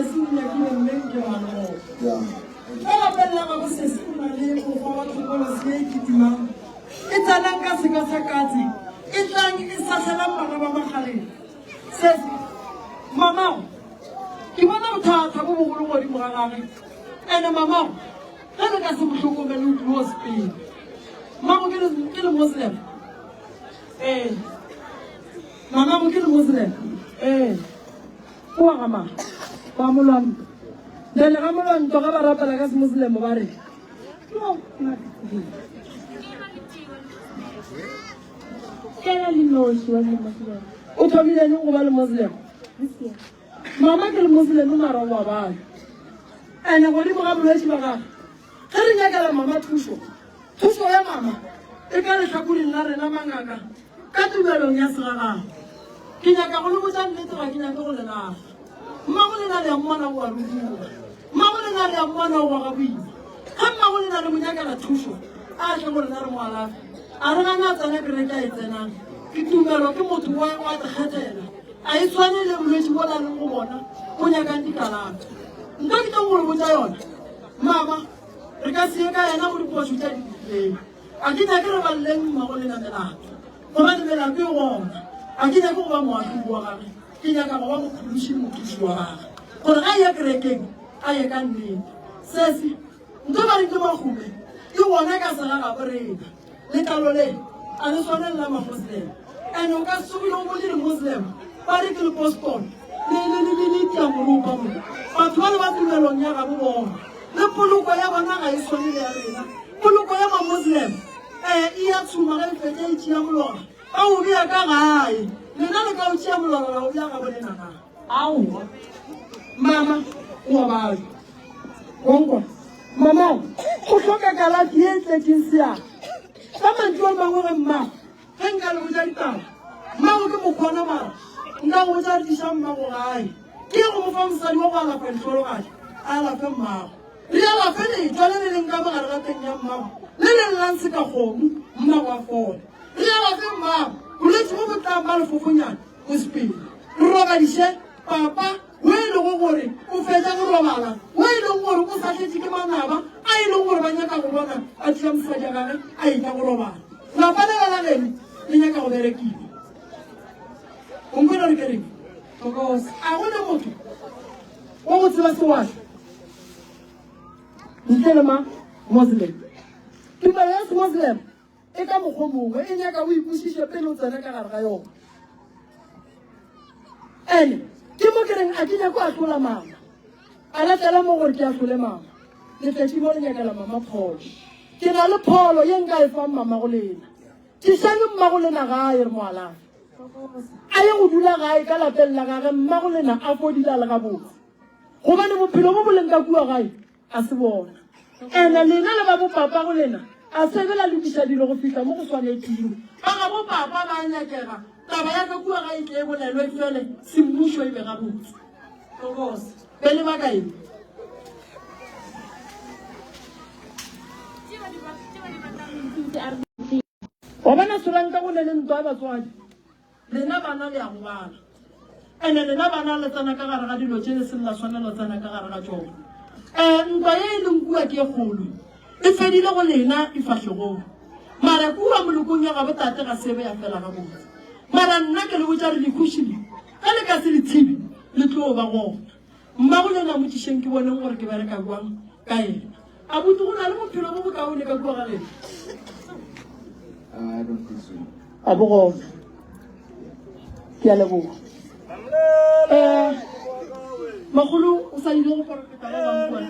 sesi o nyakile mme nke ngwana gona. Ka lapeng la gabo sesi o na le mokgwa wa thokolosi ye e kitimang e tsenang ka seka sa katse e tlang e sahlelang bana ba magaleng. Sesi, mamago ke bona bothata bo bogolo godimo ga gage ene mamago ge le ka se mo hlokomele o tlilo sepele. Mmago ke le ke le Muslim. Ee. Mamago ke le Muslim. Ee. O wa ga mang? Wa Molwanto. Bjale ga Molwanto ga ba rapela ka Semoslem ba re no Ke yena le noši wa Semoslem. O thomile neng go ba le Muslim? This year. Mama ke le Muslim mara o a bala. Ene godimo ga bolwetši ba gagwe ge re nyakela mama thušo, thušo ya mama e ka lehlakoreng la rena mangaka Ka tumelong ya segagabo. Ke nyaka go le botša nnete, ga ke nyake go le lahla. Mmago lena le a mmona o a ruruga. Mmago lena le a mmona o goga boima. Ge mmago lena le mo nyakela thušo, a tle go rena re mo alafe. A re gane a tsena kereke a e tsenang. Ke tumelo ke motho wa wa ikgethela. A e tshwane le bolwetši bola leng go bona bo nyakang dikalafo. Nto ke tlong go le botša yona, mama, re ka se ye ka yena go diphošo tša di dirileng. A ke nyake re baleleng mmago lena melato, gobane melato e gona. A ke nyake go ba moahlodi wa gagwe, ke nyaka go ba mophološi le mothuši wa gagwe, gore ga eya kerekeng a ye ka nnete. Sesi, nto ba reng ke mahume e gona ka segagabo rena. Letlalo le a le swane le la Mamoslem. And o ka se tsogile o bone Lemoslem ba re ke lepostol le le le le le tia moropa mo. Batho ba le ba tumelong ya gabo bona. Le poloko ya bona ga e swane le ya rena. Poloko ya Mamoslem eh e ya tshuma ge e fetša e tšea molora ba o bea ka gae. Lena le ka o tšea molora la o bea gabo lena na? Aowa. Mama o a babja. Wa nkwa? Mama o hloka kalafi ye e tletšeng seatla. Ka mantšu a mangwe ge mmago Ge nka le botša ditaba, mmago ke mokgwana mara nka go botša re tliša mmago gae. Ke ye go mo fa mosadi wa go alafa dihlologadi, a alafe mmago. Re alafe letšwa le le leng ka mo gare ga teng ya mmago, le le llang seka kgomo, mmago a fole. Re alafe mmago bolwetši bo bo tlang ba lefofonyane bo sepele. Re robadiše papa wo e lego gore o fetša go robala, wo e lego gore o sahletše ke manaba a e lego gore ba nyaka go bona a tšea mosadi ya gage a etla go robala. Lapa lela la geno le nyaka go berekiwa. O nkwele gore ke reng? Thokoza. A go na motho wa go tseba sewahla ntle le ma Muslim. Tumelo ya Semoslem e ka mokgwa mongwe e nyaka o ikwešiše pele o tsena ka gare ga yona. Ene ke mo ke reng a ke nyako ahlola mama. A latela mo gore ke ahlole mama. Letšatši mo le nyakela mama pholo. Ke na le pholo ye nka e fang mama go lena. Tlišang mmago lena gae re mo alafe. A ye go dula gae ka lapeng la gage mmago lena a fodile a le gabotse. Gobane bophelo bo bo leng ka kua gae a se bona. Ene lena le ba bopapa go lena a se be la lokiša dilo go fihla mo go swanetšego. Ba ga bopapa ba a nyakega, taba ya ka kua ga e tle e bolelwe e fele, semmušo e be gabotse. Thokoza. Be le baka eng? Wa bona Solanka go ne le ntwa ya batswadi. Lena bana le a gobala. Ene lena bana le tsena ka gare ga dilo tše le seng la swanelo tsena ka gare ga tšona. Eh, ntwa ye e leng kua ke e kgolo. E fedile go lena difahlegong. Mara kua molokong ya gabo tate ga sebe ya fela gabotse. Mara nna ke le botša re dikhuši le, ge le ka se le tshibe, le tlo ba gona. Mmago lena motšišeng ke boneng gore ke bereka bjang ka yena. Abuti go na le bophelo bo bokaone ka kua ga geno? I don't think so. A bo gona. Ke a leboga. Eh, makgolo o sa ile go porofeta ba bangwe kua.